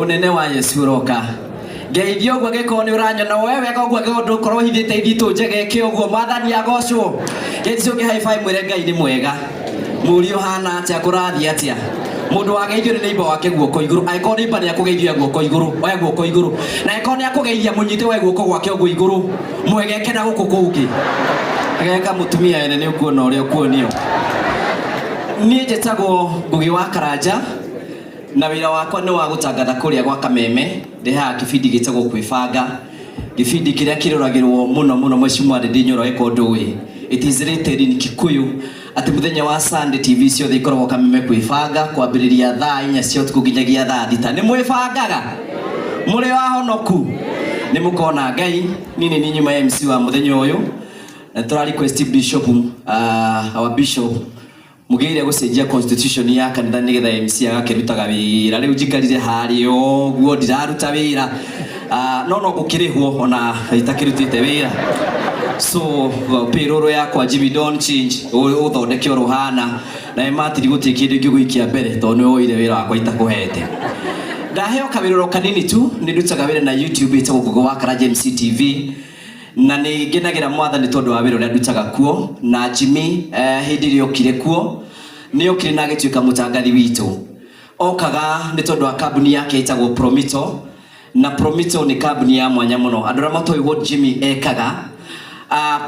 Unene wa Yesu ũroka. Ngeithia ũguo angĩkorwo nĩ ũranyona we wega ũguo, angĩkorwo ndũkorwo hithĩte ithitũ njegeke ũguo. Mwathani agocwo. Ngeithia ũngĩ high five, mwĩre Ngai nĩ mwega. Mũriũ, ũhana atĩa? Kũrathiĩ atĩa? Mũndũ wageithio nĩ neighbor wake, guoko igũrũ. Angĩkorwo neighbor nĩ akũgeithia, guoko igũrũ, oya guoko igũrũ. Na angĩkorwo nĩ akũgeithia, mũnyite woe guoko gwake ũguo igũrũ, mwegeke na gũkũ kũngĩ. Ageka mũtumia ene nĩ ũkuona ũrĩa ũkuonio. Niĩ njĩtagwo Ngugi wa Karanja na wĩra wakwa nĩ wa gũtangatha kũrĩa gwa Kameme. Ndehaga kĩbindi gĩtagwo Kwĩbanga, gĩbindi kĩrĩa kĩroragĩrwo mũno mũno. Mheshimiwa Ndindi Nyoro, eka ũndũ ũyũ, it is rated in Kikuyu, atĩ mũthenya wa Sunday TV ciothe ikoragwo Kameme Kwĩbanga, kwambĩrĩria thaa 4 cia ũtukũ nginyagia thaa 6. Nĩ mwĩbangaga mũrĩ wahonoku, nĩ mũkona Ngai. Niĩ nĩ niĩ nyuma MC wa mũthenya ũyũ, na tũra request bishop, our bishop mugire gucenjia constitution ya kanitha nigetha MC agakĩrutaga wĩra. Rĩu njikarire harĩa ũguo ndiraruta wĩra. No ngũkĩrĩhwo ona itakĩrutĩte wĩra, so payroll yakwa, Jimmy, don't change, ũthondeke oro hana na ĩmatiri gũtirĩ kĩndũ ingĩgũikia mbere tondũ nĩ woire wĩra wakwa itakũhete. Ndaheo kawĩra oro kanini tu. Nĩ ndutaga wĩra na YouTube ĩtagwo Ngugi wa Karanja MC TV, na nĩ ngenagĩra Mwathani tondũ wa wĩra ũrĩa ndutaga kuo. Na Jimmy, hĩndĩ ĩrĩa okire kuo, nĩ okire na agĩtuĩka mũtangathi witũ. Okaga nĩ tondũ wa kambuni yake ĩtagwo Promito, na Promito nĩ kambuni ya mwanya mũno. Andũ arĩa matoĩ what Jimmy ekaga,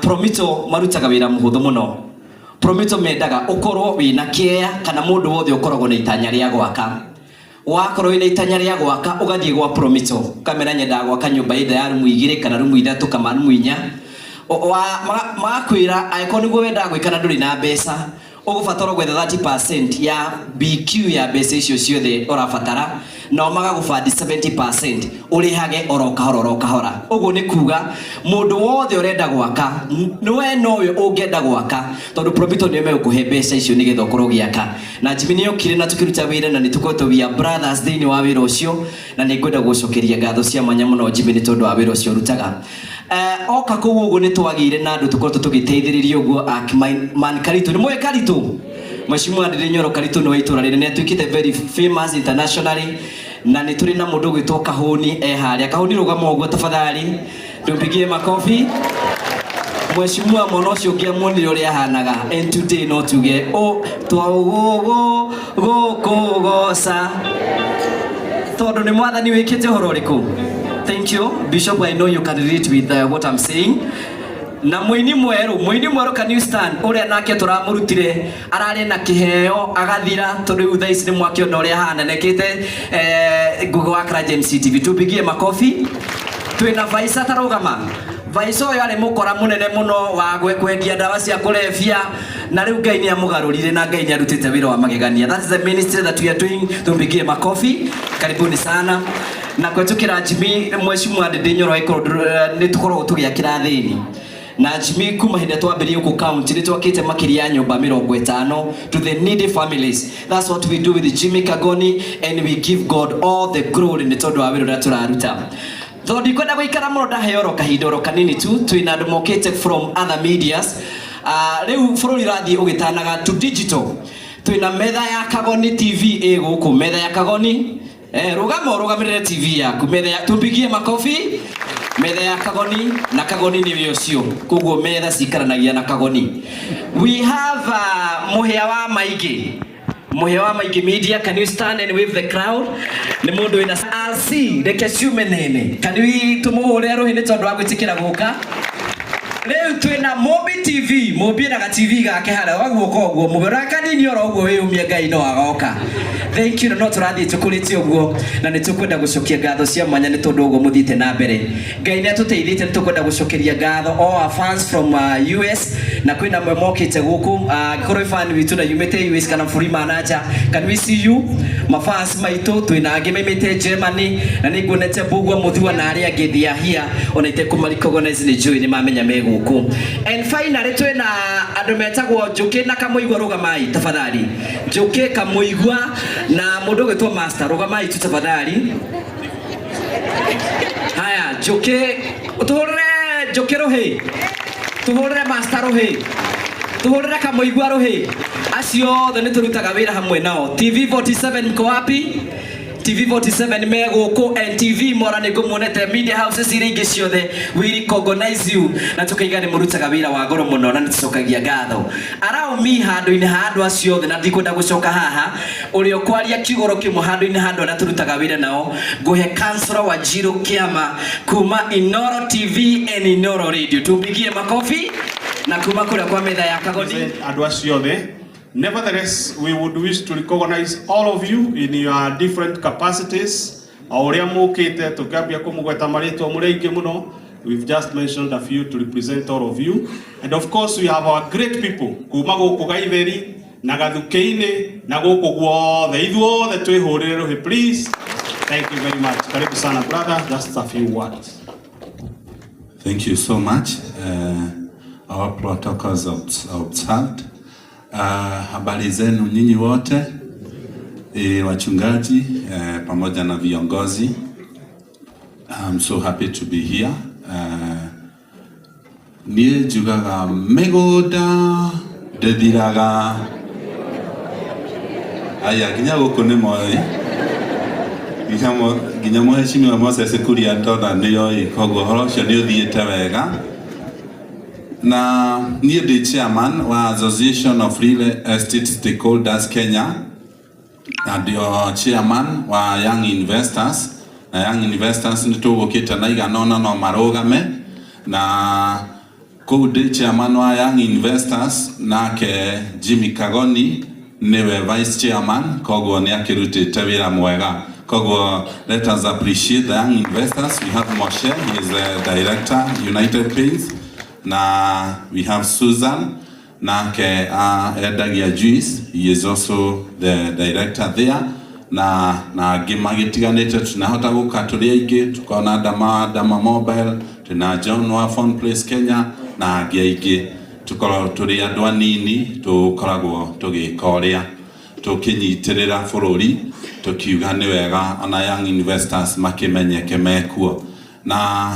Promito marutaga wĩra mũhũthũ mũno. Promito mendaga ũkorwo wĩna kĩea kana mũndũ wothe ũkoragwo na itanya rĩa gwaka. Wakorwo wĩna itanya rĩa gwaka, ũgathiĩ gwa Promito, ũkamera nyendaga gwaka nyũmba either ya rumu 2 kana rumu 3 kana rumu 4. Magakwĩra angĩkorwo nĩguo wendaga gwĩka na ndũrĩ na mbeca, ũgũbatara gwetha 30% ya BQ ya mbeca icio ciothe ũrabatara, nao magagũbandi 70%, ũrĩhage oro kahora oro kahora. Ũguo nĩ kuga mũndũ wothe ũrenda gwaka, we nowe ũngĩenda gwaka, tondũ Promito nĩo megũkũhe mbeca icio nĩgetha ũkorwo ũgĩaka. Na Jimmy nĩ okire na tũkĩruta wĩra, na nĩ tũkoretwo, we are brothers thĩinĩ wa wĩra ũcio, na nĩ ngwenda gũcokeria ngatho cia mwanya mũno Jimmy nĩ tondũ wa wĩra ũcio ũrutaga. Oka kũu ũguo nĩ twagĩire na andũ tũkoretwo tũgĩteithĩrĩria ũguo, man Karitũ. Nĩ mũĩ Karitũ? Mheshimiwa Ndindi Nyoro, Karitũ nĩ wa itũra rĩrĩ, nĩ atuĩkĩte very famous internationally. Na nĩ tũrĩ na mũndũ ũgwĩtwo Kahũni e harĩa. Kahũni, rũgama ũguo tafadhali, tumpigie makofi. Mheshimiwa, mwana ũcio ũngĩamuonire ũrĩa ahanaga, and today no tuge o twaũgũgũ gũkũgoca tondũ nĩ Mwathani wĩkĩte ũhoro ũrĩkũ. Thank you, Bishop. I know you can relate with what I'm saying. Na mũini mwerũ, mũini mwerũ, can you stand? Ũrĩa nake tũramũrutire ararĩ na kĩheo agathira, tondũ rĩu thaa ici nĩ mwakĩona ũrĩa ahana nekĩte. Ngugi wa Karanja MC TV, tupigie makofi. Twĩna Vaisa, tarũgama Vaisa. Ũyũ arĩ mũkora mũnene mũno wa kwendia ndawa cia kũrebia, na rĩu Ngai nĩ amũgarũrire na Ngai nĩ arutĩte wĩra wa magegania. That is the ministry that we are doing. Tumpigie makofi, karibuni sana. Na kwetukĩra Jimmy, Mheshimiwa Ndindi Nyoro, ĩkorwo nĩ tũkoragwo tũgĩakĩra thĩni na Jimmy kuma hĩndĩ ĩrĩa twambĩrĩirie gũkũ county. Nĩ twakĩte makĩria ya nyũmba 50 to the needy families. That's what we do with Jimmy Kagoni, and we give God all the glory nĩ tondũ wa wĩra ũrĩa tũraruta. Tondũ ndikwenda gũikara mũno, ndaheo oro kahinda oro kanini tu. Twĩna andũ mokĩte from other medias. Rĩu bũrũri ũrathiĩ ũgĩtanaga to digital. Twĩna metha ya Kagoni TV ĩ gũkũ. Metha ya Kagoni, rũgama ũrũgamĩrĩre TV yaku. Metha ya, tumpigie makofi, metha ya Kagoni, na Kagoni nĩwe ũcio. Koguo metha cikaranagia na Kagoni. We have Mũhĩa wa Maingĩ, Mũhĩa wa Maingĩ Media. Can you stand and wave the crowd? Nĩ mũndũ wĩna RC, reke ciume nene. Can we tũmũhũre rũhĩ nĩ tondũ wa gwĩtĩkĩra gũka? Rĩu twĩna Mũmbi TV. Mũmbi na ga TV gake harĩa waguoka ũguo, mũgũra kanini oro ũguo, wĩyumie, Ngai no agoka. Thank you. Na no tũrathiĩ tũkũrĩte ũguo, na nĩ tũkwenda gũcokia ngatho cia mwanya nĩ tondũ ũguo mũthiĩte na mbere. Ngai nĩ atũteithĩtie. Nĩ tũkwenda gũcokeria ngatho all our fans from US, na kwĩna amwe mokĩte gũkũ. Angĩkorwo wĩ fan witũ na yumĩte US kana bũrũri ma nanja, can we see you? Mafans maitũ, twĩna angĩ maimĩte Germany, na nĩ nguonete Mbugua Mũthua na arĩa angĩ, they are here. Ona itekũma recognize, nĩ njũĩ nĩ mamenya me gũkũ. And finally twĩna andũ metagwo Njũkĩ na Kamũigua. Rũgamai tafadhali, Njũkĩ, Kamũigua na mũndũ ũgwĩtwo Master, rũgamai tu tafadhali. Haya, Njũkĩ, tũhũrĩre Njũkĩ rũhĩ, tũhũrĩre Master rũhĩ, tũhũrĩre Kamũigua rũhĩ. Acio othe nĩ tũrutaga wĩra hamwe nao. TV 47 mko wapi? TV47 me gũkũ, NTV mora nĩ ngũmuonete, media houses iria ingĩ ciothe, we recognize you na tukaiga nĩ mũrutaga wĩra wa goro mũno na nĩ tũcokagia ngatho. Allow me handũ-inĩ ha andũ acio othe, na ndikwenda gũcoka haha ũrĩa ũkwaria kiugoro kĩmwe handũ-inĩ ha andũ arĩa tũrutaga wĩra nao, ngũhe Councillor Wanjiru Kĩama kuma Inoro TV and Inoro Radio. Tumpigie makofi na kuma kũrĩa kwa metha ya Kagoni. Andũ acio othe. Nevertheless, we would wish to recognize all of you in your different capacities. O ũrĩa mũkĩte tũkĩambia kũmũgweta marĩtwa mũrĩ aingĩ mũno. We've just mentioned a few to represent all of you. And of course, we have our great people kuma gũkũ Gaitheri na Gathukĩ-inĩ na gũkũ guothe. Ithuothe twĩhũrĩre rũhĩ, please. Thank you very much. Karibu sana, brother. Just a few words. Thank you so much. Our protocols observed. Habari zenu nyinyi wote, wachungaji, pamoja na viongozi. I'm so happy to be here. Niĩ njugaga mĩgũnda ndĩthiraga. Aya nginya gũkũ nĩ moĩ nginya mũheshimiwa Moses Kuria ndona nĩoĩ, koguo ũhoro ũcio nĩ ũthiĩte wega. Na niĩ ndĩ chairman wa Association of Real Estate Stakeholders Kenya na ndio chairman wa Young Investors. Na Young Investors nĩ tũgũkĩte na igana ũna no marũgame na kũu. Ndĩ chairman wa Young Investors, nake Jimmy Kagoni nĩwe vice chairman, koguo nĩ akĩrutĩte wĩra mwega. Koguo let us appreciate the Young Investors. We have Moshe, he is the director, United Paints, na we have Susan, nake endagia juice, he is also the director there, na angĩ magĩtiganĩte. Tunahota gũka tũrĩ aingĩ, tukona Dama Dama Mobile, tuna John wa Phone Place Kenya na angĩ aingĩ. Tukoragwo tũrĩ andũ anini tũkoragwo tũgĩka ũrĩa tũkĩnyitĩrĩra bũrũri, tũkiuga nĩ wega ona Young Investors makĩmenyeke mekuo. Na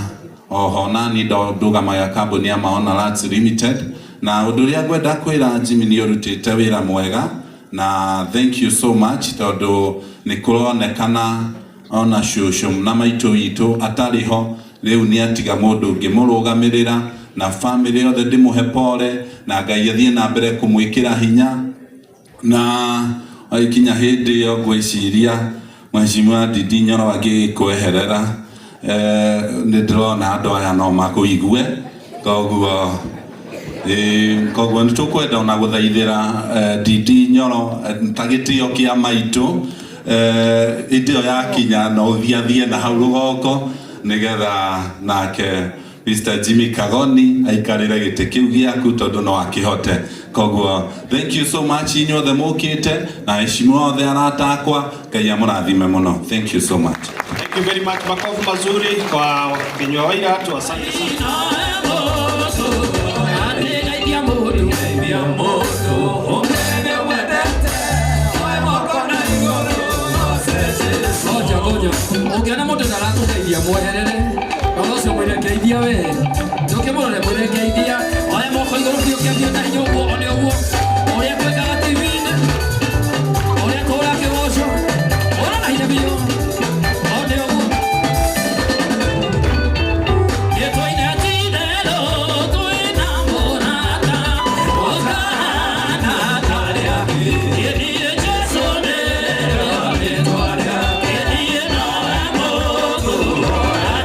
oho nani ndũgamaga kambuni ya Maona Lands Limited. Na ũndũ ũrĩa ngwenda kwĩra Jimmy, nĩ ũrutĩte wĩra mwega na thank you so much, tondũ nĩ kũronekana ona cũcũ na maitũ witũ atarĩ ho rĩu nĩ atiga mũndũ ũngĩ mũrũgamĩrĩra, na family yothe ndĩmũhe pole na Ngai athiĩ na mbere kũmwĩkĩra hinya. Na ikinya hĩndĩ ĩyo ngwĩciria Mheshimiwa Ndindi Nyoro angĩkweherera, nĩ ndĩrona andũ aya no makũigue. Koguo nĩ tũkwenda ona gũthaithĩra Ndindi Nyoro, ta gĩtĩo kĩa maitũ, hĩndĩ ĩyo yakinya no ũthiathie na hau rũgongo nĩgetha nake Mr. Jimmy Kagoni aikarĩre gĩtĩ kĩu gĩaku, tondũ no akĩhote. Koguo thank you so much inyuothe mũkĩte, na heshimiwa othe arata akwa, Ngai amũrathime mũno. Thank you so much. Thank you very much. Makofi mazuri kwa Kinyua wa Iratu. Asante sana. Ngoja ngoja, ũngĩona mũndũ ndarakũgeithia, mweherere ona ũcio, mwĩre ngeithia we, ndũkĩmũrore, mwĩre ngeithia. Oya moko igũrũ biũ, kĩambio na hinya ũguo, one ũguo ũrĩa twĩkaga TV-inĩ, ũrĩa tũrakĩgoco, ora na hinya biũ, one ũguo. Gĩtwaine tinderũ twĩna mũrata ũkahana tarĩa Gĩthiĩ Jesũ nĩrĩo rĩtwa rĩake, niĩ nowe mũkũhoya.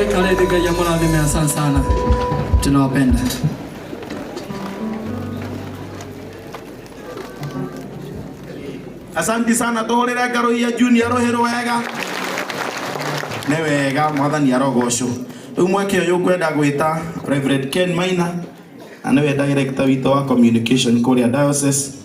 Tuikare thĩ, Ngai amũrathime, asante sana, tunawapenda. Asanti sana, tuhurire ngaruhia Junior ruhi wega nĩ wega, mwathani arogocwo. Rĩu mweke ũyũ ngwenda gwĩta Reverend Ken Maina, na nĩwe director witũ wa communication kũrĩa diocese.